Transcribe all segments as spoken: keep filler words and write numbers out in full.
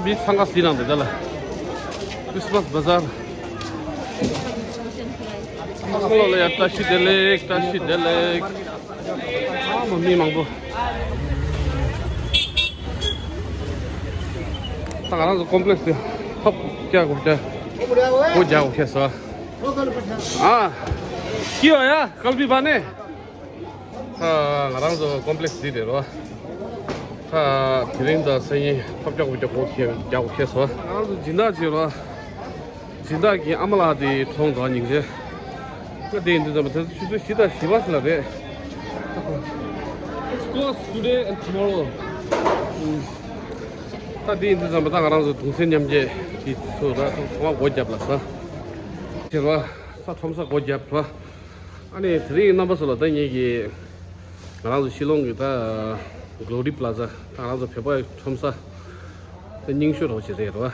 མི་འཚང་ཁ་ཟིན་ནང་འདུག་ད་ལ། Christmas bazaar། ཨ་ལོ་ལ་ཡ་བཀྲ་ཤིས་བདེ་ལེགས། བཀྲ་ཤིས་བདེ་ལེགས། ཨ་མ་མི་མང་པོ། ད་ང་རང་ཚོ་ཀོམ་པི་ལེགས་སི་ཧོབ་རྒྱག་དགོས་རྒྱག་སྒོ་རྒྱག་དགོས་ཤེས་སོ། ཨ། ཀི་ཡོ་ཡ་ཀལ་བི་བ་ནེ། ད་ང་རང་ཚོ་ཀོམ་པི་ལེགས་སི་འདི་རེད་རོ། ད་དེ་རིང་དང་སང་ཉིན་ཐོབ་རྒྱག་དགོས་རྒྱག་སྒོ་རྒྱག་དགོས་ཤེས་སོ། ང་རང་ཚོ་སྦྱིན་བདག་བྱེད་རོ། སྦྱིན་བདག་གི་ཨ་མ་ལགས་དེ་མཐོང་དང་སྙིང་རྗེ། ང་དེ་ཡིན་དུས་ཙམ་པ་ད་ཆུ་ཚོད་བཞི་དང་བཞི་པ་ཞིག་ལ་རེད། It's closed today and tomorrow. ད་དེ་ཡིན་དུས་ཙམ་པ་ད་ང་རང་ཚོ་གདུང་སེམས་མཉམ་སྐྱེད་ཀྱི་ཚོ་ར་ཚང་མ་སྒོ་བརྒྱབ་ལ་ས། ཁྱེད་ར་ས་ཁྲོམ་ས་སྒོ་བརྒྱབ་ར། ཨ་ནི་དེ་རིང་རྣམ་པ་ཚོ་ལ་ད་ངེད་ཀྱི་ང་རང་ཚོ་ཤི་ལོང་གི་ད་Glory Plaza ད་ང་རང་ཚོ་བོད་པ་ཁྲོམ་ས་ད་རྙིང་ཤོས་རོགས་ཅིག་རེད་ར།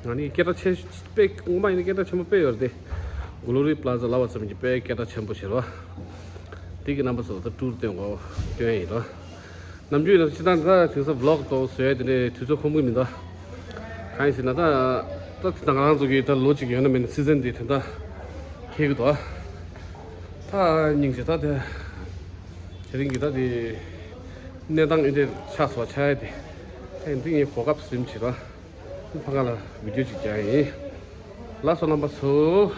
ང་ནི་སྐད་གྲགས་ཆེ་དཔེ་སྔོན་མ་ཡིན་ན་སྐད་གྲགས་ཆེན་པོ་དཔེ་ཡོད་རེད་དེ། Glory Plaza ལབ་པ་ཙམ་གྱིས་དཔེ་སྐད་གྲགས་ཆེན་པོ་ཞིག་རེད་བ། དེ་གི་རྣམ་པ་ཚོ་ད་ཊུར་སྟོན་གོ་སྟོན་ཡིན་རེད། ནམ་རྒྱུན་ཡིན་ན་སྤྱིར་བཏང་ད་དེང་སང་vlog་ཏོག་བཟོ་ཡ་དེ་འདྲའི་དུས་ཚོད་ཁོམ་གི་མི་འདུག་གང་ཡིན་ཟེར་ན་ད་ད་དེ་ད་ང་རང་ཚོ་གི་ད་ལོ་གཅིག་ཡོད་ན་མེད་ན་སི་ཛན་དེ་དེ་འདྲ་འཁེལ་གི་འདུག་ད་སྙིང་རྗེ་ད་དེ་དེ་རིང་གི་ད་དེ་གནས་སྟངས་ཨེ་འདྲའི་ཆགས་སོང་ཆགས་ཡ་དེ་ད་ཡིན་དུས་ངས་གོ་སྐབས་ཟིན་བྱས་ར། ཕ་ག་ལ་བི་ཌིའོ་ཅིག་རྒྱག་ཡིན། ལགས་སོ་རྣམ་པ་ཚོ།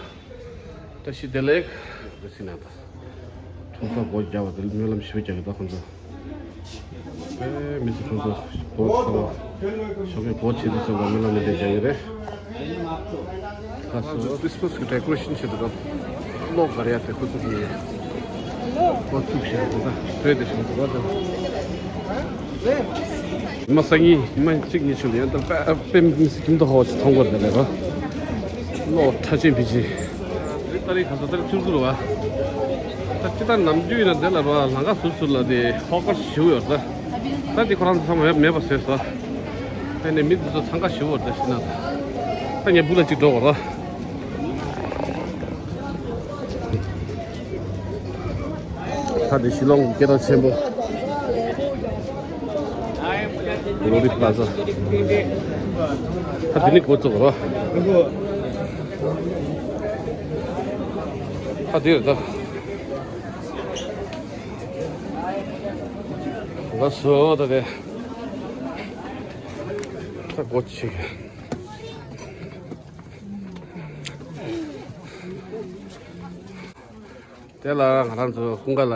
བཀྲ་ཤིས་བདེ་ལེགས། འདི་སྲིད་ན་ད། ཁྲོམ་ས་སྒོ་རྒྱག་པ་དེ་སྨོན་ལམ་ཞེ་པོ་རྒྱག་གི་འདུག་ཁོང་ཚོ། ཨེ་མི་ཚེ་ཁོང་ཚོ་སྒོ་ཚང་བ། ཞོགས་ཀས་སྒོ་ཕྱེ་དུས་ཚོད་ལ་སྨོན་ལམ་མི་འདྲ་རྒྱག་གི་རེད། ལགས་སོ། Christmas་གི་decoration་བྱེད་འདུག་ག་གློག་ག་རེ་ཡ་དེ་ཁོ་ཚོ་གི་ཁོ་ཚུགས་བཞག་འདུག་ད་བོད་དེ་བྱུང་འདུག་ག་ད། ཉི་མ་སང་ཉིན་ཉི་མ་གཅིག་གཉིས་ཤུལ་ཡང་ད་དཔེ་དཔེ་མི་སྲིད་ཁྱིམ་ཐོག་ཧོ་ཞིག་མཐོང་གི་རེད་ལ་རོ། གློག་ཁྲ་ཆེན་བི་ཆེ། ཏ་རིག་ག་ས་ཏ་རིག་བཅུ་དགུ་རུ་བ། ད་སྤྱི་ལྟར་ནམ་རྒྱུན་ཡིན་ན་དེ་ལ་རོ་ལང་ཀ་ཟུར་ཟུར་ལ་དེ་ཧོ་ཀར་ཞིག་ཡོད་ད། ད་དེ་ཁོ་རང་ཚོ་ཚང་མ་མེད་པ་བཟོས་སོ། ཨ་ནི་མི་འདི་ཚོ་འཚང་ཁ་ཞུ་བར་འདྲ་ཞིག་ན། ད་ངས་སྦུག་ལ་གཅིག་འགྲོ་བར། ད་འདི་ཤི་ལོང་གི་སྐད་གྲགས་ཆེན་པོ། Glory Plaza། ད་འདི་ནི་འགོ་བཙུགས་རོ། ད་འདི་རེད་ད། ལགས་སོ་ད་དེ། ད་སྒོ་ཕྱེ་གི། དེ་ལ་ང་རང་ཚོ་ཀུན་དགའ་ལ།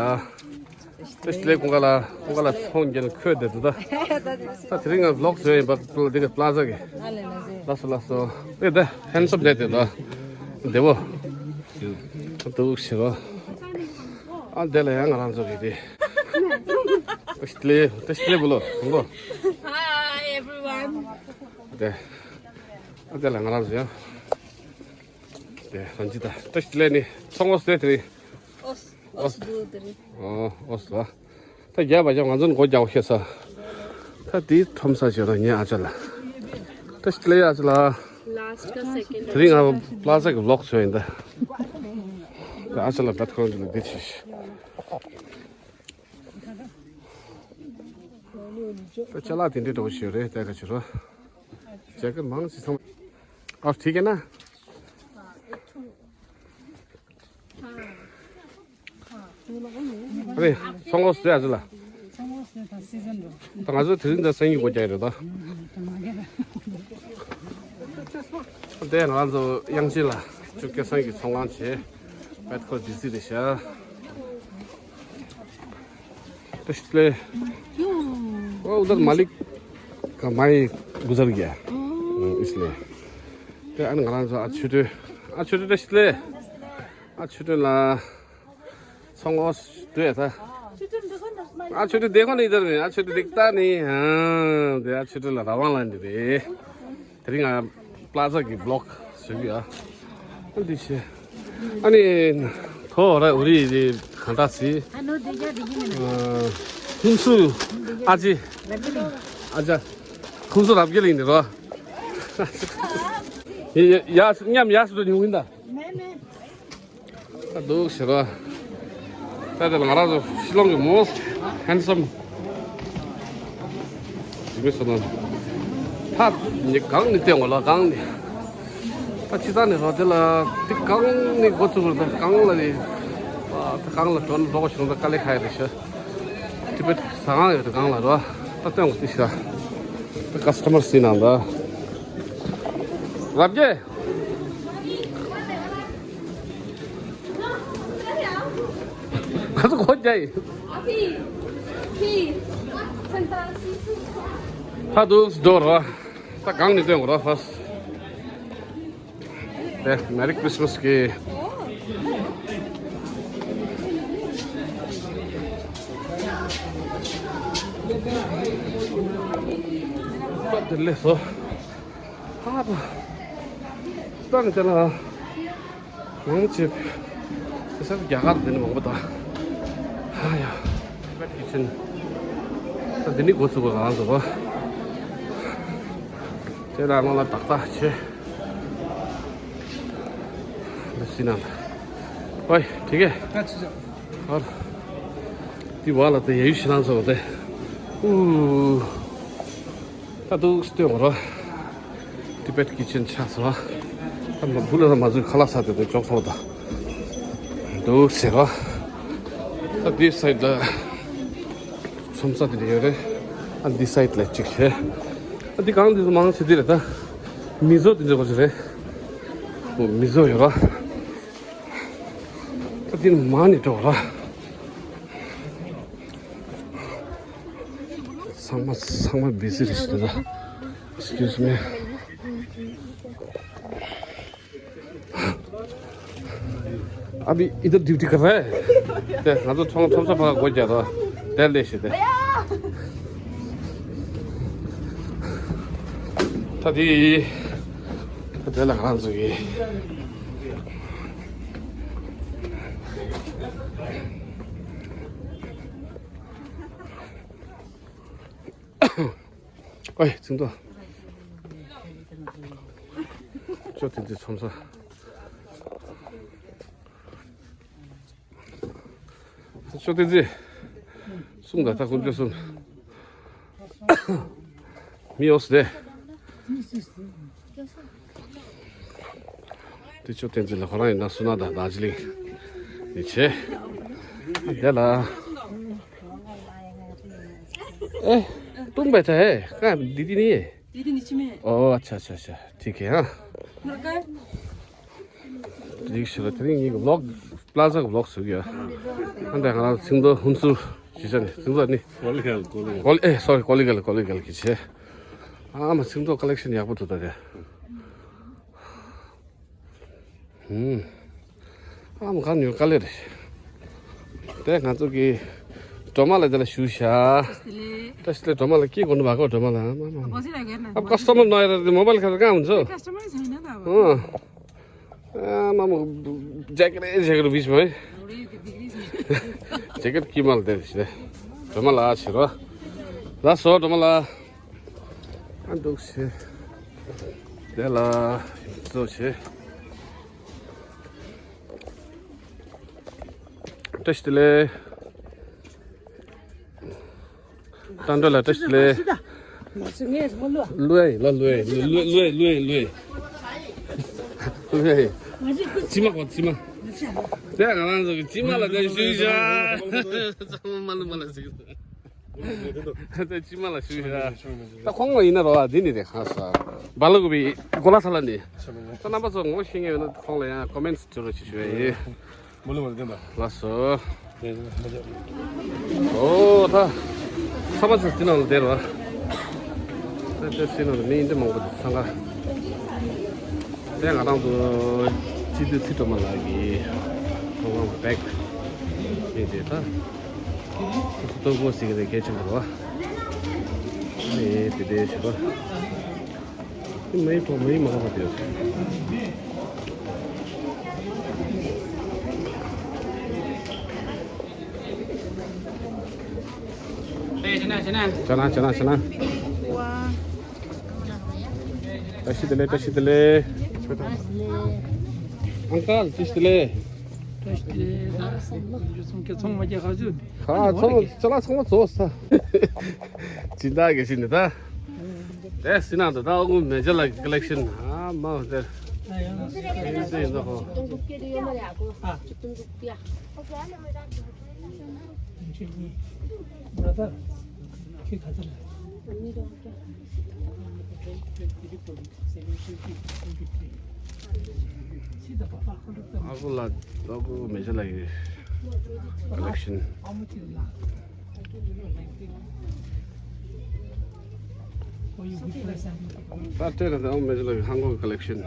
ཏེ་ཤི་ལེ་ཀུན་དགའ་ལ་ཀུན་དགའ་ལ་ཚོང་རྒྱག་ནས་ཁོས་བསྡད་འདུག་ད། ད་དེ་རིང་ང་ཝི་ལོག་བཟོས་ཡིན་པ་འདི་ག་པླ་ཛ་གི། ལགས་སོ་ལགས་སོ། དེ་ད་ཧན་སམ་བསྡད་དེ་ད། བདེ་བོ། འདུག་ཞེས་རོ། ཨ་དེ་ལ་ཡང་ང་རང་ཚོ་གི་དེ། ཏེ་ཤི་ལེ་ཏེ་ཤི་ལེ་བུ་ལོ་ཧང་གོ། Hi everyone. དེ། ཨ་དེ་ལ་ང་རང་ཚོ་ཡང་། དེ་རང་ཅི་ད་ཏེ་ཤི་ལེ་ནི་ཚོང་ཨོ་སི་ཏེ་དེ་རེད། ཨོ་སི་ཨོ་སི་ཨོ་སི་ཨོ་སི་ལ། ད་རྒྱབ་པ་རྒྱབ་ང་ཚོ་མགོ་རྒྱག་ཤེས་ས། ད་དེའི་ཁྲོམ་ས་བྱས་ན་ངའི་ཨ་ཅག་ལ། ད་ཤི་ལེ་ཨ་ཅག་ལ། དེ་རིང་ང་པླ་ཛ་གི་ཝི་ལོག་བཟོས་ཡིན་ད། ད་ཨ་ཅག་ལ་ད་ཁོང་ཚོ་ལ་འདི་བྱས། ད་ཅ་ལག་དེ་འདྲའི་འདྲ་བོ་ཞིག་རེད་ད་ག་ཅི་རོ། ཇེ་ཀེ་མང་ཞིག་ཚང་མ། ཨ་ཐིག་གེ་ན། ཨ་རེ། སོང་གོ་སྟེ་ཨ་ཅག་ལ། ད་ང་ཚོ་དེ་རིང་ད་སང་ཉིན་སྒོ་རྒྱག་རེད་ད། དེ་ང་ཚོ་དབྱངས་ཅན་ལགས་ཅུ་སྐལ་བཟང་གི་ཚོང་ཁང་བྱས། པད་ཁོ་ཌི་སི་རེད་ཤག་ཏེ་ཤི་ལེ། ཨོ་ཨུ་དར་མ་ལིག་ག་མའི་གུ་ཛར་གྱི་ཨ། ཨིས་ལེ། དེ་ཨ་ནི་ང་རང་ཚོ་ཨ་ཆོས་སྒྲོན། ཨ་ཆོས་སྒྲོན་ཏེ་ཤི་ལེ། ཨ་ཆོས་སྒྲོན་ལ། ཚོང་ཨོ་སི་ཏུ་ཡ་ད། ཨ་ཆོས་སྒྲོན་དེ་ཁོ་ནི་དར་མེ་ཨ་ཆོས་སྒྲོན་དེ་ཀ་ནི་ཧང་། དེ་ཨ་ཆོས་སྒྲོན་ལ་ར་ཝང་ལ་འདི་རེད། དེ་རིང་ང་པླ་ཛ་གི་ཝི་ལོག་བཟོ་གི་ཡ། ཨ་འདི་ཆེ། ཨ་ནི། ཐོ་ར་ཨུ་རི་རི་གང་འདྲ་སི། ཁུང་སུ། ཨ་ཅི། ཨ་ཅག་ཁུང་སུ་རབ་རྒྱལ་ཡིན་ནི་རོ། ཡ་ཡ་མཉམ་ཡ་སུ་དུ་ཉུང་ཡིན་ད། ད་འདུག་ཟེར་བ། ད་དེ་ལ་ང་རང་ཚོ་ཤི་ལོང་གི་most handsome། ཡིན་མི་སོ་ན། ད་ནི་གང་ནས་བསྟན་དགོས་ལ་གང་ནས། ད་ཕྱི་ས་ནས་རོ་དེ་ལ་དེ་གང་ནས་འགོ་ཚུགས་དགོས་ད་གང་ལ་ནི། ད་གང་ལ་འགྲོ་ན་འགྲོ་དགོས་བྱུང་ད་དཀའ་ལས་ཁག་ཡ་རེད་ཤག་ཏི་བེད་ཟ་ཁང་ཡོད་དེ་གང་ལ་རོ། ད་བསྟན་དགོས་དེ་ཤག་ད་ཀ་སི་ཊ་མར་སི་ནང་ད། རབ་རྒྱས། ཁ་ཚོ་གོ་རྒྱ་ཡིན། ཕ་དུ་སྡོར་བ། ད་གང་ནས་སྟོན་དགོས་ར་ཧྥ་སི། དེ་Merry Christmas གི། ད་དེ་ལས་སོ། ཧ་པ། ད་ནི་དེ་ལ། མང་ཆེ་བ། དེ་སར་རྒྱ་གར་འདི་ནི་མང་པོ་དང་། ཧ་ཡ། ཊི་བེད་ཀི་ཆེན། ད་འདི་ནི་འགོ་ཚུགས་པ་གང་ཚོ་བ། དེ་ལ་ང་ལ་ཏག་ཏག་ཆེ། འདི་སི་ན། ཨོའི་ཐིག་གེ། ཨར། འདི་བ་ལ་དེ་ཡ་ཡུ་ཤི་ལང་ཚོ་བ་དེ། ཨུ། ད་དུ་སྟོན་རོ། ཊི་བེད་ཀི་ཆེན་ཆགས་སོ། ད་མ་བུ་ལ་མ་ཟུག་ཁ་ལག་ས་དེ་དེ་ཅོག་ཚོ་ད། དུ་ཟེར་རོ། ད་འདི་སའི་ཌི་ལ་ཚོམ་ས་དེ་ཡོད་རེད། ཨ་འདི་སའི་ཌི་ལ་གཅིག་བྱས། ཨ་འདི་གང་འདི་ཚོ་མང་ཆེ་འདི་རེད་ད། མི་བཟོ་དེ་འདྲ་གོ་ཆེ་རེད། མི་བཟོ་ཡོད་རོ། ད་འདི་མ་ནི་འགྲོ་རོ། ཚང་མ་ཚང་མ་བི་ཟི་རེད་ཤག་ད། Excuse me. अभी इधर ड्यूटी कर रहा है। དེ་ང་ཚོ་ཚོང་ཚོང་ས་ཕར་སྒོ་རྒྱག་དོ། དེ་ལས་ཤི་དེ། ད་དེ། ད་དེ་ལ་ང་ཚོ་གི། ཨོའི་ཚིག་མདོ། ཅོ་ཏི་ཏི་ཚོམ་ས། ཅོ་ཏི་ཏི། གསུང་ད་ད་ཀུན་ཅོ་གསུང་། མི་ཡོང་སི་དེ། དེ་ཆོ་བསྟན་འཛིན་ལ་ཁོ་རང་ཡིན་ན་སུ་ན་ད་དར་ཇི་ལིང་ནས་བྱས། དེ་ལ། ཨེ། ཏུང་བའི་ད་ཧེ་ཀ་འདི་དེ་ནི། དེ་དེ་ནི་ཅི་མེད། ཨོ་ཨ་ཆ་ཆ་ཆ་ཐིག་གེ་ཧ། ནར་ཀ། རིག་ཤི་ར་དེ་རིང་ངེད་ཀྱི་ཝི་ལོག་པླ་ཛ་གི་ཝི་ལོག་བཟོ་གི་ཡོད། ཨ་འདྲ་ང་རང་ཚིག་མདོ་ཧུན་སུར་ཞུ་བྱ་ནི་ཚིག་མདོ་ནི། ཀོ་ལི་གལ་ཀོ་ལི་གལ། ཀོ་ལི་ཨེ་སོ་རི་ཀོ་ལི་གལ་ཀོ་ལི་གལ་གི་བྱས། ཨ་མ་ཚིག་མདོ་ཀ་ལེག་ཤན་ཡག་པོ་འདུག་ད་དེ། ཧུམ། ཨ་མ་ག་ཉོ་དཀའ་ལས་རེད། དེ་ང་ཚོ་གི་སྒྲོལ་མ་ལ་དེ་ལ་ཞུ་ཤ། བཀྲ་ཤིས་བདེ་ལེགས། སྒྲོལ་མ་ལ་སྐྱིད་གོ་ནི་མ་གོ་སྒྲོལ་མ་ལ། ཨ་མ་མ། ཨ་ཀ་སི་ཊ་མར་ནོ་ཡ་ར་མོ་བྷལ་ཁ་ར་གང་མ་ཚོ། ཨ་མ་མོ་ཇེ་ཀེ་ཊི་ཇེ་ཀེ་ཊི་བིས་མ། ཇེ་ཀེ་ཊི་ཀི་མ་ལ་དེ་ཤི་རེ། སྒྲོལ་མ་ལ་ཤི་རོ། ལ་སོ་སྒྲོལ་མ་ལ། ཨ་འདུག་ཤི། དེ་ལ་ཡིན་ཚོ་ཤི། བཀྲ་ཤིས་བདེ་ལེགས། རྟ་མགྲོན་ལ་བཀྲ་ཤིས་བདེ་ལེགས། ལུས་ལ་ལུས་ལུས་ལུས་ལུས། ལུས། ཅི་མ་གོ་ཅི་མ། དེ་ང་རང་ཚོ་གི་ཅི་མ་ལ་དེ་ཞུས་ཤག་ཚང་མ་ལུས་མ་ལ་ཞུས། ད་ཅི་མ་ལ་ཞུ་ཡ། ད་ཁོང་ལ་ཡིན་ན་རོ་ཨ་འདི་ནི་རེད་ཧ་ས། བ་ལ་གུ་བི་གོ་ལ་ས་ལ་ནི། ད་རྣམ་པ་ཚོ་ངོ་ཤེས་ངེས་ཡོད་ན་ཁོང་ལ་ཡང་ཀོ་མེན་ཊི་བྱོས་རོགས་ཞུ་ཞུ་ཡ་ཡིན། མ་ལུས་མ་ལུས་ལ་སོ། ཨོ་ད། ས་མ་ཚོ་སི་ནང་ལ་བསྡད་རོ། ད་ད་སི་ནང་ལ་མི་འདི་མང་པོ་འདུག་ཚང་ག་དེ་ང་རང་ཚོ་སྤྱི་འཐུས་ཚེ་སྒྲོལ་མ་ལགས་ཀྱི་ཁོང་རང་གི་བེག་ཡིན་ཏེ་ད། ཁོ་ཚོ་ལྟོ་གོས་ཟེར་གི་རེད་སྐད་ཆ་འདུག་བ། ཨེ་དེ་འདྲའི་ཞུ་བ། དེ་མ་ཡིན་ཐོག་མ་ཡིན་མ་ལོག་པ་དེ་ཡོད། ཅ་ན་ཅ་ན་ཅ་ན། བཀྲ་ཤིས་བདེ་ལེགས། བཀྲ་ཤིས་བདེ་ལེགས། ཨང་ཀལ་བཀྲ་ཤིས་བདེ་ལེགས། བཀྲ་ཤིས་བདེ་ལེགས། ཚོང་ཁྱེད་ཚོང་མ་རྒྱག་ག་ཚོད། ཁ་ཚོང་ཅ་ལག་ཚང་མ་བཙོངས་ས། སྦྱིན་བདག་གི་ཞིག་ནི་ད། དེ་སི་ན་དང་ད་ཨོ་གུ་མེ་ཇ་ལ་ཀ་ལེག་ཤན་ཨ་མ་དེ་དེ་ཡིན་ད་ཧོ། ཨ་གུ་ལ་ཨོ་གུ་མེ་ཇ་ལ་ཡི་ཀ་ལེག་ཤན། ད་ལྟའི་ནང་ཨོ་མེ་ཇ་ལ་ཧང་གོ་ཀ་ལེག་ཤན།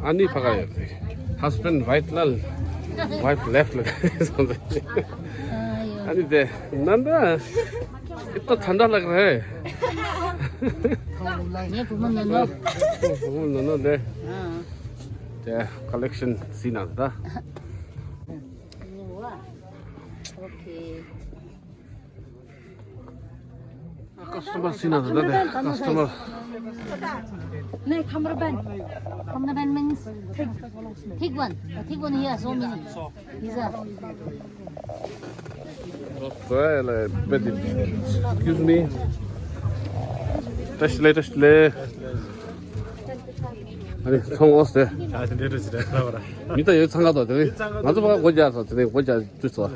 ཨ་ནི་ཕ་ག་ཡོད། Husband right ལ་wife left ལ། ཨ་ནི་དེ་ནན་ད་ཨི་ཏོ་ཐན་ད་ལག་རེད། ངའི་བུ་མོ་ནོ་ནོ། བུ་མོ་ནོ་ནོ་དེ། དེ་ཀ་ལེག་ཤན་སི་ན་ད། ཨོ་ཁེ། ཀ་སི་ཊོ་མར་སི་ན་ད་ད་ཀ་སི་ཊོ་མར། No, camera band. Camera band means thick, thick one. The thick one here, so many. These are. Excuse me. བཀྲ་ཤིས་བདེ་ལེགས། བཀྲ་ཤིས་བདེ་ལེགས། ཨ་ནི་ཚོང་འོག་སྟེ། ཨ་དེ་འདྲ་རེད་ཟེར་ད་ར། མི་ད་ཡོད་ཚང་ག་ད་དེ་རིང་ང་ཚོ་ཕ་ག་སྒོ་རྒྱག་སོང་དེ་རིང་སྒོ་རྒྱག་དུས་ཚོ།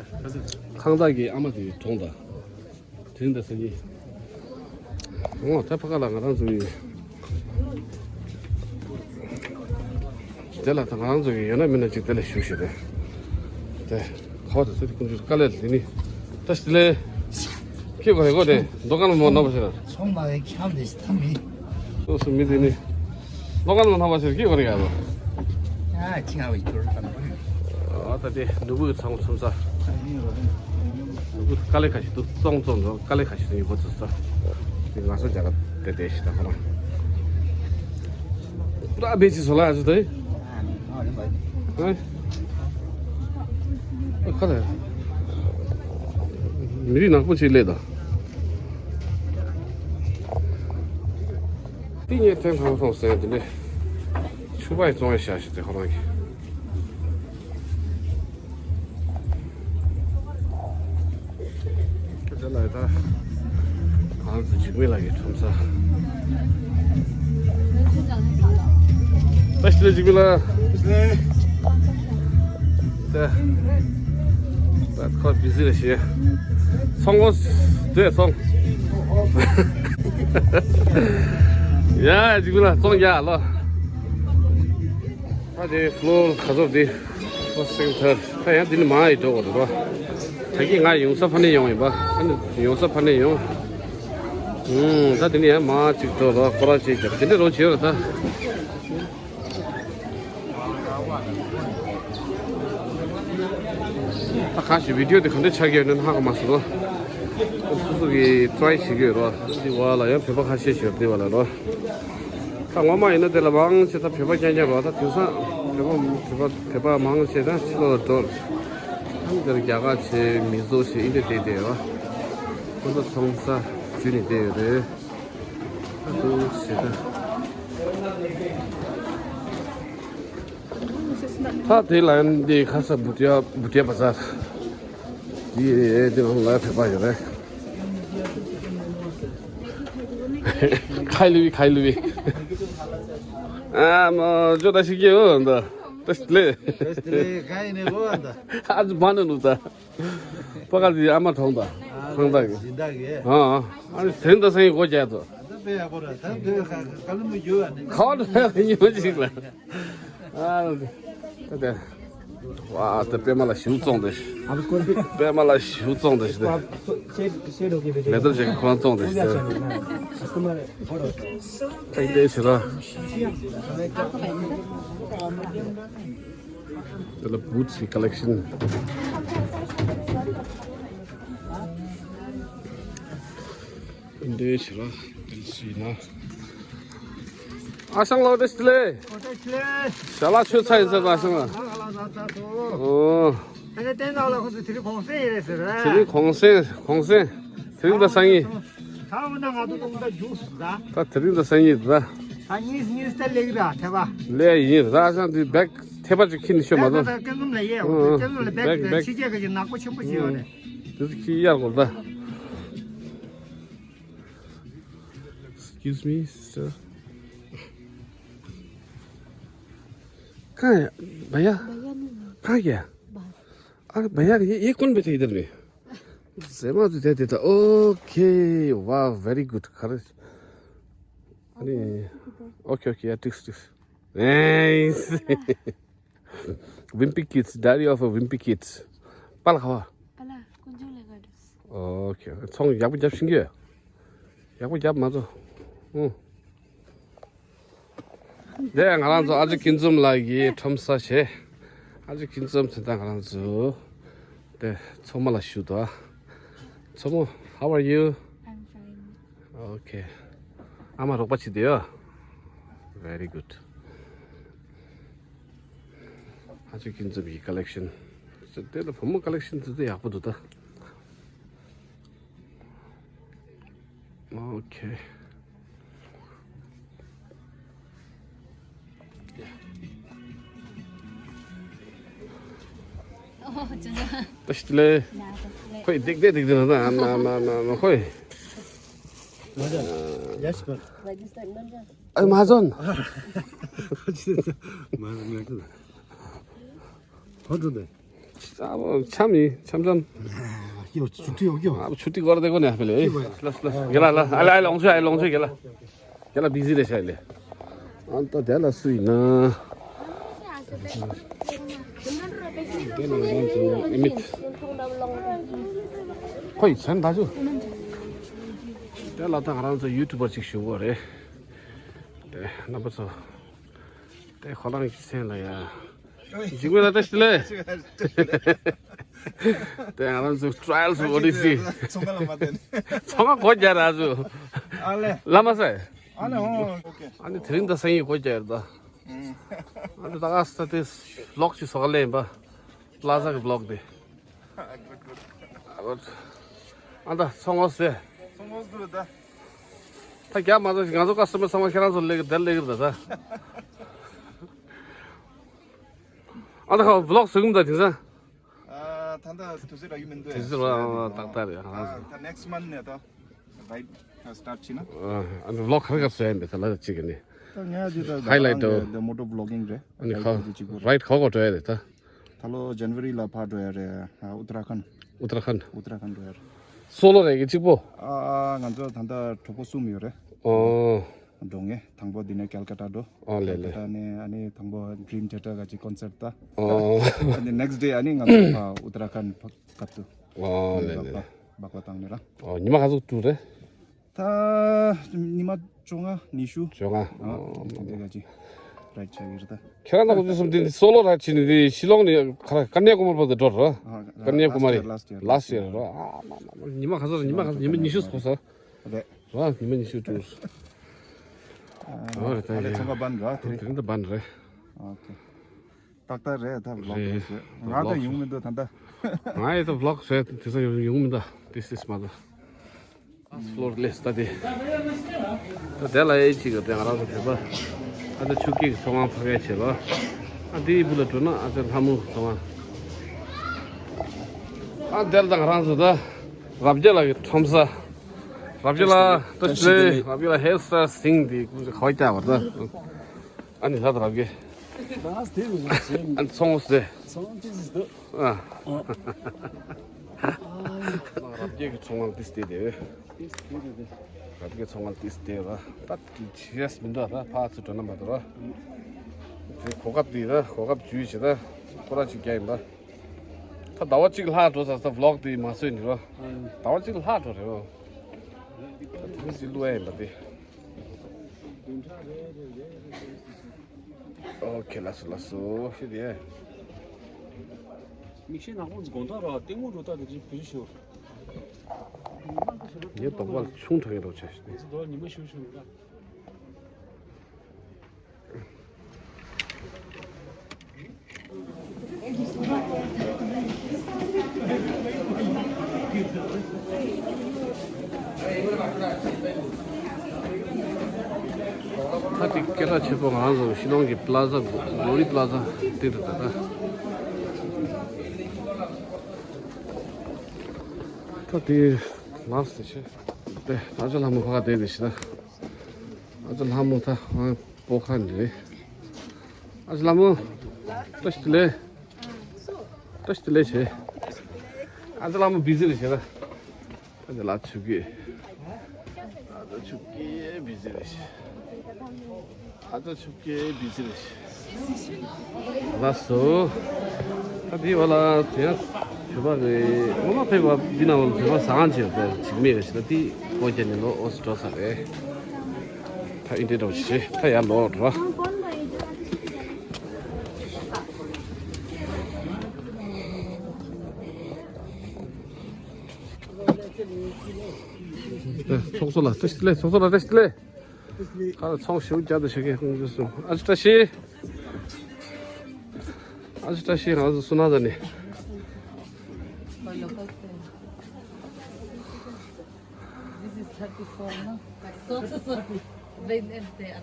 ཁང་བདག་གི་ཨ་མ་དེ་གྲོངས་ད། དེ་རིང་ད་སང་ཉིན། འོ་ད་ཕ་ག་ལ་ང་རང་ཚོ་ཡིན། དེ་ལ་ད་ང་རང་ཚོ་ཡིན་ཡོད་ན་མིན་ན་ཅིག་དེ་ལ་ཞུ་ཞུ་རེད། དེ་ཧོ་དེ་ཚོ་དེ་ཀུན་སྤྱོད་དཀའ་ལས་ལས་ནི། ད་ཞི་ལེ། ཁྱེད་གོ་རེ་གོ་དེ་མདོ་ཁམས་མོ་ནོ་བ་ཞེ་ན། ཚོང་མ་བའི་ཁྱམས་དེ་ཞིག་ཐམ་མི། སོ་སོ་མི་དེ་ནི། མདོ་ཁམས་མོ་ནོ་བ་ཞེ་ན་ཁྱེད་གོ་རེ་ག་ལོ། ཨ་ཁྱི་ང་བའི་ཁྱོར་ཐམ་མི། ཨ་ད་དེ་ནུ་བུ་གི་ཚང་ཚོང་ས། ནུ་བུ་དཀའ་ལས་ཁ་ཤས་འདུག་བཙོང་བཙོང་འགྲོ་དཀའ་ལས་ཁ་ཤས་འདུག་ཡིན་པོ་ཚོ་ས། དེ་ང་ཚོ་རྒྱ་གར་དེ་དེ་ཞིག་ད་ཁོ་རང་། ད་བེད་ཅི་བཟོ་ལ་ཨ་ཅི་དེ། ཨ་ཁ་ལ། མི་རིགས་ནག་པོ་ཅིག་སླེབས་དང་། ཏི་ངས་ཐེངས་ཐང་སོང་ཟེར་དེ་ནས། ཆུ་བ་ཡི་བཙོང་ཡ་ཤ་ཞིག་དེ་ཁོ་རང་གི། དེ་ལ་ད་ང་ཚོ་འཇིགས་མེད་ལགས་ཀྱི་ཁྲོམ་ས། ད་ཞི་ལ་འཇིགས་མེད་ལགས། ད་ད་ཁོ་བི་ཟི་རེད་ཤི། ཚོང་གོ་དེ་ཚོང་། ཡ་འཇིགས་མེད་ལགས་ཚོང་རྒྱག་ལོ། ད་དེ་ཕློར་ག་ཚོད་དེ། First, second, third. ད་ཡང་འདི་ནི་མང་ཡི་འགྲོ་བ་རེད་རོ། ད་གིན་ང་ཡོང་ས་ཕ་ནས་ཡོང་ཡིན་པ། ཨ་ནི་ཡོང་ས་ཕ་ནས་ཡོང་། ཨུམ། ད་འདི་ནི་ཡང་མང་ཅིག་འགྲོ་རོ། ཁོ་རང་ཅིག་རྒྱབ་དེ་འདྲ་རོ་བྱེད་རོ་ད། ད་ག་ཞིག་བི་ཌིའོ་དེ་ག་འདྲ་ཆགས་ཀྱི་ཡོད་ན་ཧ་གོ་མ་སོང་རོ། སོ་སོ་གི་ཊ་རའི་བྱེད་ཀྱི་ཡོད་རོ། འདི་བ་ལ་ཡང་བོད་པ་ཁ་ཤས་ཤིག་ཡོད་འདི་བ་ལ་རོ། ད་ངོ་མ་ཡིན་ན་དེ་ལ་མང་ཆེ་ད་བོད་པ་རྐྱང་རྐྱང་རོ། ད་དེང་སང་བོད་པ་བོད་པ་བོད་པ་མང་ཆེ་ད་ཕྱི་ལོགས་ལ་འགྲོ། ཨ་ནི་དེ་ལ་རྒྱ་གར་ཆེ་མི་བཟོ་ཆེ་ཨིན་དེ་བསྡད་བསྡད་རོ། ཁོ་ཚོ་ཚོང་ས་བརྒྱུད་ནས་བསྡད་ཡོད་རེད། ད་དུང་ཞེ་ད། ད་དེ་ལ་འདི་ཁ་ས་བུ་ཏིའ་བུ་ཏིའ་བ་ཛར། འདི་འདི་ནང་ལ་བོད་པ་ཡོད་རེད། ཁའི་ལུ་བི་ཁའི་ལུ་བི། ཨ་མ་ཇོ་ད་ཤི་གི་ཡོད་འདི། ད་ལེ། ད་ལེ་ཁའི་ནི་གོ་འདི། ཨ་ཛི་བ་ན་ནུ་ད། པ་ག་དི་ཨ་མ་གྲོངས་ད། ཁང་ད་གི། ཨ་ཨ། ཨ་ནི་དེ་འདི་སེང་གོ་རྒྱལ་ཚོ། ད་དཔེ་ཡག་པོ་ར་ད་འདི་ཁ་ཁ་ལུ་མི་ཡོད་ཨ་ནི། ཁ་ལུ་ཡོད་ཅིག་ལ། ཨ། ད་དེ། ཝ་ད་པད་མ་ལ་ཞུ་བཙོང་དེ། པད་མ་ལ་ཞུ་བཙོང་དེ་ཞིག་དེ། མེ་ཏོག་ཅིག་ཁོ་རང་བཙོང་དེ་ཞིག་དེ། ཐེག་དེ་ཞིག་ར། དེ་ལ་བུ་ཚི་ཀ་ལེག་ཤན། འདི་ཕྱི་ལ་དེ་ཞིག་ན། ཨ་ཞང་ལོ་དེ་ཞིག་ལེ། ཨོ་དེ་ཞིག་ལེ། ཞལ་ལག་མཆོད་ཚར་ཡིན་ཟེར་ད་ཨ་ཞང་ལ། ཨོ། ཨ་ནི་བསྟན་བདག་ལ་ཁོ་ཚོ་དེ་རིང་གུང་སེང་ཡིན་རེད་ཟེར་རེད། དེ་རིང་གུང་སེང་གུང་སེང་། དེ་རིང་ད་སང་ཉིན། ད་འོ་ན་ང་ཚོ་གུང་ད་རྒྱུགས་སོང་ད། ད་དེ་རིང་ད་སང་ཉིན་ད། ད་གཉིས་གཉིས་ད་ལེགས་ར་ཐེ་བ། ལེགས་ཡིན་ར་ཨ་ཞང་དེ་བེག་ཐེ་པ་ཅིག་ཁྱེར་ནས་ཤོད་མ་གཏོགས། ཀན་ཛུམ་ལ་ཡས། ཨང་ཨང་། ཀན་ཛུམ་ལ་བེག་བེག་བེག་ཕྱི་རྒྱལ་ག་ཅིག་ནག་པོ་ཆེན་པོ་ཞིག་ཡོད་རེད། དེ་ཚོ་ཁྱེར་ཡར་གོ་ད། Excuse me, sister. कहाँ है भैया? भैया नहीं है। कहाँ गया? बाहर। अरे भैया, ये, ये कौन बैठे इधर में? Zema tu tete ta. Okay, wow, very good. खरे अनि ओके ओके, या, ठिक छ, ठिक छ। Nice. Wimpy Kids, Diary of a Wimpy Kids. པཱ་ལགས་ཁ་བ། པཱ་ལགས་ཀུན་འབྱུང་ལས་ཀ་འགྲོ། Okay, ཚོང་ཡག་པོ་རྒྱབ་ཤིང་གི། ཡག་པོ་རྒྱབ་མ་ཚོ། ཨུ། དེ་ང་རང་ཚོ་ཨ་ཅག་ཀུན་འཛོམས་ལགས་ཀྱི་ཁྲོམ་ས་བྱས། ཨ་ཅག་ཀུན་འཛོམས་ཚོ་ད་ང་རང་ཚོ་དེ་ཚོགས་མ་ལ་ཞུ་དོ། ཚོགས་མོ། How are you? I'm fine. Okay. ཨ་མ་རོགས་པ་བྱེད་དེ་ཡོ། Very good. ཨ་ཅག་ཀུན་འཛོམས་ཀྱི་ཀ་ལེག་ཤན། དེ་ལ་བུ་མོ་ཀ་ལེག་ཤན་ཚོ་དེ་ཡག་པོ་འདུག་ད། Okay. ཨོ་ཅི་ཟེར། ད་ཤི་ལེ། ཁོས་སྡིག་སྡིག་སྡིག་སྡིག་ན་ན་ན་ན་ན་ཁོས། Yes, but ཨ་མ་ཛོན། ཁོ་འགྲོ་འདི། ཨ་བོ་འཆམ་ཡིན་འཆམ་འཆམ། ཡོ་ཆུ་ཊི་ཡོ་ཡོ། ཨ་བོ་ཆུ་ཊི་སྐོར་དེ་གོ་ནས་ཕེ་ལེ། ལ་ལ་ལ་ག་ལ་ལ་ཨ་ལ་ཨ་ལ་ལོང་ཆུ་ཨ་ལ་ལོང་ཆུ་ག་ལ། ག་ལ་བི་ཟི་རེད་ཤག་ལེ། ཨ་ད་དེ་ལ་སུ་ཡིན་ན། དེ་ནས་ང་ཚོ་ཨི་མིད། ཁོ་ཡི་མཚན་ད་ཆུ། དེ་ལ་ད་ང་རང་ཚོ་ཡུ་ཊུ་བར་ཅིག་ཞུ་གོ་རེད། དེ་རྣམ་པ་ཚོ། དེ་ཁོ་རང་གི་མཚན་ལ་ཡ། འཇིགས་མེད་ལ་བཀྲ་ཤིས་བདེ་ལེགས། དེ་ང་རང་ཚོ་Trials of Odyssey། ཚོང་ཁང་ལ་མ་བསྡད་ནས། ཚོང་ཁང་སྒོ་རྒྱག་ར་ཚོ། ཨ་ལེ། ལ་མ་ཟེར། ཨ་ལེ་ཨོ་ཨོ་ཀེ། ཨ་ནི་དེ་རིང་ད་སང་ཉིན་སྒོ་རྒྱག་ཡོད་ད། ཨ་ནི་ད་ག་ས་དེ་vlog་ཅིག་བཟོ་ག་ལེན་པ། Plaza་གི་vlog་དེ། ཨ་ད་ཚོང་ངོ་ཟེར། ཚོང་ངོ་ཟེར་ད། ད་རྒྱ་མ་ཚོ་ང་ཚོ་ཀ་སི་ཊ་མར་ཚང་མ་ཁྱེད་རང་ཚོ་ལས་ཀྱི་དེར་ལས་ཀྱི་རེད་ད། ཨ་ད་ཁ་vlog་བཟོ་གི་མི་ད་དེང་སང་། ཨ་ད་ད་དུས་ཚོད་རག་ཡོད་མི་འདུག་དུས་ཚོད་རག་ཏག་ཏག་རེད། ཨ་ད་next month་ནས་ད་ride་start་བྱས་ན། ཨ་ད་vlog་ག་རེ་ག་རེ་བཟོ་ཡ་མེད་ད་ལ་གཅིག་གི་ནི། ད་ངས་ད་highlight་འགྲོ་ད་motor vlogging་རེད། ཨ་ནི་ག་རེ་གཅིག་པོ་རེད། Ride་ག་ག་འགྲོ་ཡ་རེད་ད། ད་ལོ་January་ལ་ཕར་འགྲོ་ཡ་རེད། ཨ་ཨུ་ཏ་ར་ཁན། ཨུ་ཏ་ར་ཁན། ཨུ་ཏ་ར་ཁན་འགྲོ་ཡ་རེད། སོ་ལོ་རེད་གི་གཅིག་པོ། ཨ་ང་ཚོ་ད་ལྟ་གྲོགས་པོ་གསུམ་ཡོད་རེད། ཨོ། འགྲོ་ངེས་དང་པོ་འདི་ནས་ཀལ་ཀ་ཏ་འགྲོ། ཨོ་ལེ་ལེ། ཀལ་ཀ་ཏ་ནས་ཨ་ནི་དང་པོ་Dream Theatre་ག་ཅིག་concert་ད། ཨོ། ཨ་ནི་next day་ཨ་ནི་ང་ཚོ་ཕར་ཨུ་ཏ་ར་ཁན་ཕར་ཀ་ཏུ། ཨོ་ལེ་ལེ་ལེ། སྦག་སྦག་བཏང་ནས་ར། ཨོ་ཉི་མ་ག་ཚོད་འགྲོ་རེད། ད་ཉི་མ་བཅོ་ལྔ་ཉི་ཤུ། བཅོ་ལྔ། ཨ་དེ་འདྲ་ག་ཅིག་ride་བྱ་གི་རེད་ད། ཁྱེད་རང་ལ་ཁོ་ཚོ་གསུམ་དེ་འདི་སོ་ལོ་ride་བྱས་ནས་འདི་ཤི་ལོང་ནས་ཁ་ར་ཀ་ནྱ་ཀུ་མར་བར་དུ་འགྲོ་ར། ཨ་ཀ་ནྱ་ཀུ་མ་རི། Last year, last year, last year་ར། ཨ་མ་མ་མ་ཉི་མ་ག་ཚོད་ར། ཉི་མ་ག་ཉི་མ་ཉི་ཤུ་སོང་ས་རེད། ར་ཉི་མ་ཉི་ཤུ་འགྲོ། ཨ་རེད་ད། ཨ་ལེ་ཚོང་ཁང་བན་ར་དེ་རིང་། དེ་རིང་ད་བན་རེད། ཨོ་ཁེ། ཏག་ཏག་རེད་ད་vlog་རེད། ང་ད་vlog་ཡོང་མི་འདུག་ད་ད། ང་ཡི་ད་vlog་བཟོས་དེ་ཚོ་ཡོང་མི་འདུག This is mother. Last floor་ལས་ད་དེ། ད་དེ་ལ་ཨེ་ཅིག་གི་དེ་ང་རང་ཚོ་བོད་པ། ཨ་ད་ཆུ་སྐྱེས་ཀྱི་ཚོང་ཁང་ཕ་གས་བྱེད་པ། ཨ་དེའི་བུ་ལ་འགྲོ་ན་ཨ་ད་ལྷ་མོ་ཚོང་ཁང་། ཨ་དེ་ལ་ད་ང་རང་ཚོ་ད། རབ་རྒྱས་ལགས་ཀྱི་ཁྲོམ་ས། རབ་རྒྱས་ལགས་ད་ཞེ་རབ་རྒྱས་ལགས་hair style་thing་དེ་ཁོ་བ་ཀྱ་བར་ད། ཨ་ནི་ལྷ་དང་རབ་རྒྱས། ད་དེ་མི་ང་ཚོའི་ཨ་ནི་ཚོང་ཟེར། ཚོང་ཏི་སི་འདུག་ཨ། རབ་རྒྱས་ཀྱི་ཚོང་ཁང་ཏི་སི་དེ་དེ། ཏི་སི་དེ་དེ། རབ་རྒྱས་ཚོང་ཁང་ཏི་སི་དེ་ར། ད་ཅི་ཡས་མི་འདུག་ད་ཕར་ཚུར་འགྲོ་ན་མ་གཏོགས་ར། དེ་གོ་སྐབས་དེ་ར་གོ་སྐབས་བརྒྱུད་བྱེད་ད་ཁོ་ར་ཅིག་རྒྱག་ཡིན་པ། ད་ཟླ་བ་གཅིག་ལྷག་འགྲོ་ཚར་ས་vlog་དེ་མ་བཟོས་ནི་རོ། ཟླ་བ་གཅིག་ལྷག་འགྲོ་རེད་རོ། ད་དེ་རིང་ཅིག་བླུག་ཡ་ཡིན་པ་དེ། ཨོ་ཁེ་ལགས་སོ་ལགས་སོ་ཤི་དེ། མིག་ཤེལ་ནག་པོ་དགོང་དག་ར་ལྟད་མོ་འགྲོ་ད་དེ་ཅིག་བུ་ཤོར། ངའི་གདོང་པ་ལ་ཆུང་དྲགས་ཡིན་རོགས་བྱས་ཤི་དེ། ཉི་མ་ཤོར་ཤོར་ར། ད་ཅིག་ སྐད་གྲགས་ཆེ་པོ་ང་རང་ཚོ་ཤི་ལོང་གི་པ་ལ་ཛ་གོ་རི་པ་ལ་ཛ་དེ་རེད་ད་ད། ད་དེ་ལགས་དེ་ཆེ། དེ་ཨ་ཅག་ལྷ་མོ་ཁ་དེ་དེ་ཤི་ད། ཨ་ཅག་ལྷ་མོ་ད་ང་པོ་ཁ་འདི་རེད། ཨ་ཅག་ལྷ་མོ། བཀྲ་ཤིས་བདེ་ལེགས། བཀྲ་ཤིས་བདེ་ལེགས་བྱས། ཨ་ཅག་ལྷ་མོ་བི་ཟི་རེད་བྱས་ད། ཨ་ཅག་ལགས་ཆུ་སྐྱེས། ཨ་ཅག་ཆུ་སྐྱེས་བི་ཟི་རེད་བྱས། ཨ་ཅག་ཆུ་སྐྱེས་བི་ཟི་རེད་བྱས། ལགས་སོ། ད་འདི་བ་ལ་དེ་ཡང་བོད་པ་རེད། ངོ་མ་ཕེབས་པ་འདི་ན་བ་ལ་བོད་པ་ཟ་ཁང་ཆེ་བ་ཅིག་མེད་རེད་བྱས། ད་འདི་སྒོ་རྒྱབ་ནས་ལོག་ཨོ་སི་འགྲོ་ས་རེད། ད་ཨིན་དྲེ་འདྲ་བོ་བྱས། ད་ཡར་ལོག་འགྲོ། ཚོགས་གཙོ་ལགས་བཀྲ་ཤིས་བདེ་ལེགས། ཚོགས་གཙོ་ལགས་བཀྲ་ཤིས་བདེ་ལེགས། ཁ་ལ་ཚོང་ཞེ་པོ་རྒྱག་འདུག་ཞུ་མཁན་ཁོང་ཚོ་གསུམ། ཨ་ཅེ་བཀྲ་ཤིས། ཨ་ཅེ་བཀྲ་ཤིས་རང་ཚོ་སུ་ན་ད་ནི། This is thirty-four, no? Sorry, sorry. Wait, wait, wait.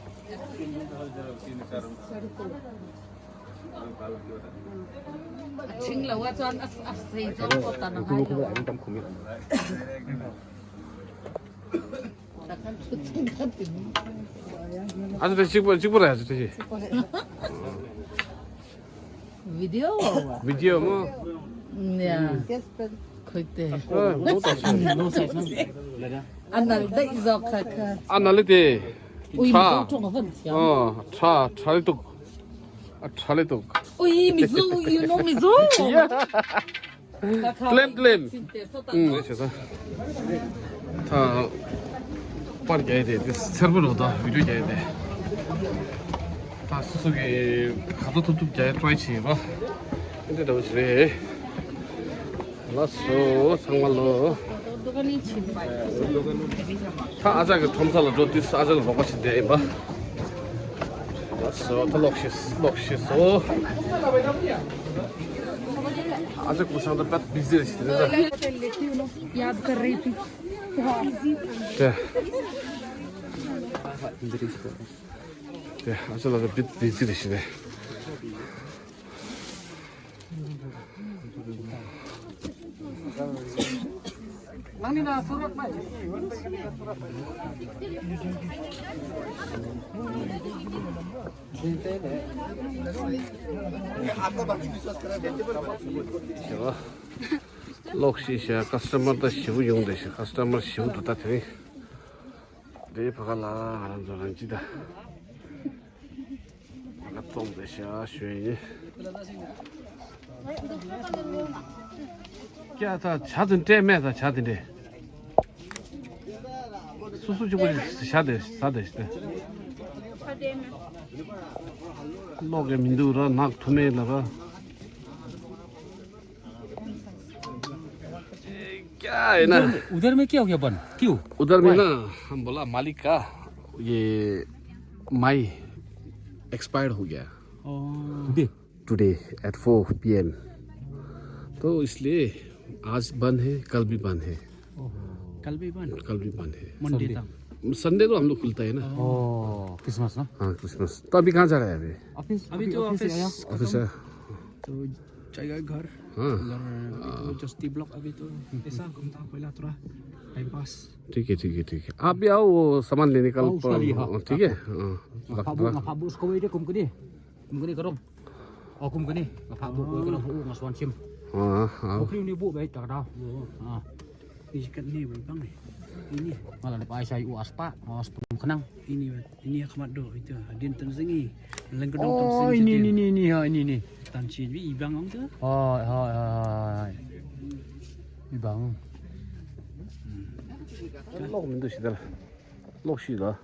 Ching la wa chuan a, a sei chuan pawh tan a ngai lo. ཨ་ཅེ་གཅིག་པོ་གཅིག་པོ་རེད། ཨ་ཅེ་གཅིག་བི་ཌི་ཡོ་བ། བི་ཌི་ཡོ་མོ། ཡ། ཁོས་ཏེ། ཨ་མོ་ད་ཨ་ན་ལི་ད་ཨི་ཟོ་ཁ་ཁ། ཨ་ན་ལི་དེ། ཨུ་ཡི་མི་ཁྲ། ཟོ་ཁྲོ་ང་ཧོན་ཐིང་། ཨ་ཁྲ་ཁྲ་ལི་ཏུག་ཨ་ཁྲ་ལི་ཏུག་ཨུ་ཡི་མི་ཟོ། ཡུ་ནོ་མི་ཟོ། ཡ། ཏི་ལེམ་ཏི་ལེམ། ཨུམ། ད་པར་རྒྱག་ཡས་དེ་དེ་སེར་པོ་རོ་ད་བི་ཌི་ཡོ་རྒྱག་ཡས་དེ། ད་སོ་སོ་གི་ག་ཚོད་ཐུབ་ཐུབ་རྒྱག་ཡས་ཊ་རའི་བྱེད་ཡས་པ། ཨེ་འདྲ་འདྲ་བོ་ཞིག་རེད། ལགས་སོ་ཚང་མ་ལོ། ད་ཨ་ཅག་གི་ཁྲོམ་ས་ལ་འགྲོ་དུས་ཨ་ཅག་ལ་རོགས་པ་བྱེད་བསྡད་ཡིན་པ། ལགས་སོ། ད་ལོག་ཤེས་ལོག་ཤེས་སོ། ཨ་ཅག་སྐུ་སྲུང་ད་དཔེ་བི་ཟི་རེད་ཤི་རེད་ད། ཡ་ད་རེད་དེ། དེ་ཨ་ཅག་ལ་ད་བི་བི་ཟི་རེད་ཤི་རེད། ལོག་ཤེས་ཤག་ཀ་སི་ཊ་མར་ད་ཞེ་པོ་ཡོང་བསྡད་ཤག་ཀ་སི་ཊ་མར་ཞེ་པོ་འདུག་ད་དེ་རིང་། དེའི་བར་ལ་ང་རང་ཚོ་རང་སྤྱི་ད་ང་བཙོང་བསྡད་ཤག་ཞུ་ཡིན། ཀྱ་ད་ཇ་དེ་འདྲས་མེད། ད་ཇ་དེ་འདྲས། སོ་སོ་གཅིག་པོ་ཞག་དེ་ཟ་དེ་ཞིག་དེ། ལོག་གི་མི་འདུག་ར། ནག་ཐུ་མེད་ལ་ར། क्या है ना? उधर, उधर में क्या हो गया बंद? क्यों? उधर में ना, हम बोला मालिक का ये माई एक्सपायर्ड हो गया। Today? Today at four P M. तो इसलिए आज बंद है, कल भी बंद है। कल भी बंद? कल भी बंद है। मंडे तक। संडे तो हम लोग खुलता है ना। क्रिसमस ना? हाँ, क्रिसमस। तो अभी कहाँ जा रहा है अभी? ऑफिस, अभी तो ऑफिस से आया। ऑफिस है। तो जाएगा घर। हाँ। उधर अभी तो जस्ती ब्लॉक, अभी तो ऐसा घूमता पहला थोड़ा टाइम पास। ठीक है, ठीक है, ठीक है। आप भी आओ, वो सामान लेने का। हाँ, उसका भी, हाँ। ठीक है। हाँ। Ngapha bu, ngapha bu, sko wei de kum kene. Kum kene karong. Oh, kum kene. Ngapha bu, ko karong, oh, ngasuan sim. Ah, ah. Ko priu ni bu, baik tak dah. Ah. Ini kat ni, bang ni. Ini. Malah ni pai sai u aspa, as pun kenang. Ini, ini khamat do itu. Din tan zingi. Lengkedong tan zingi. Oh, ini, ini, ini, ini, ha, ini, ini. Tan chin bi ibang ang tu. Ha, ha, ha, ha. Ibang. Lok mintu sidal. Lok sidal.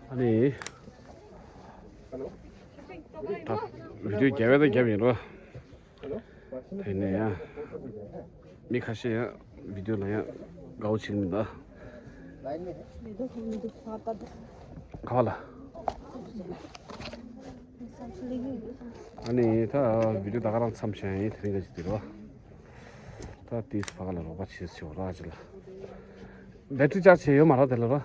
ཨ་ནི། ད་བི་ཌི་ཡོ་རྒྱབ་ཡ་ད་རྒྱབ་ཡིན་རོ། དེ་ནས་ཡང་མི་ཁ་ཤས་ཡང་བི་ཌི་ཡོ་ལ་ཡང་དགའ་བོ་བྱེད་མི་འདུག་ག་བ་ལ། ཨ་ནི་ད་བི་ཌི་ཡོ་ད་ག་རང་མཚམས་བཞག་ཡིན། དེ་རིང་ག་ཅིག་དེ་རོ། ད་དེས་ཕ་ག་ལ་རོགས་པ་བྱེད་ཆོག་ར་ཅི་ལ། བེ་ཊི་རི་ཅར་ཇི་བྱས་ཡོད་མ་རེད་དེ་ལ་རོ།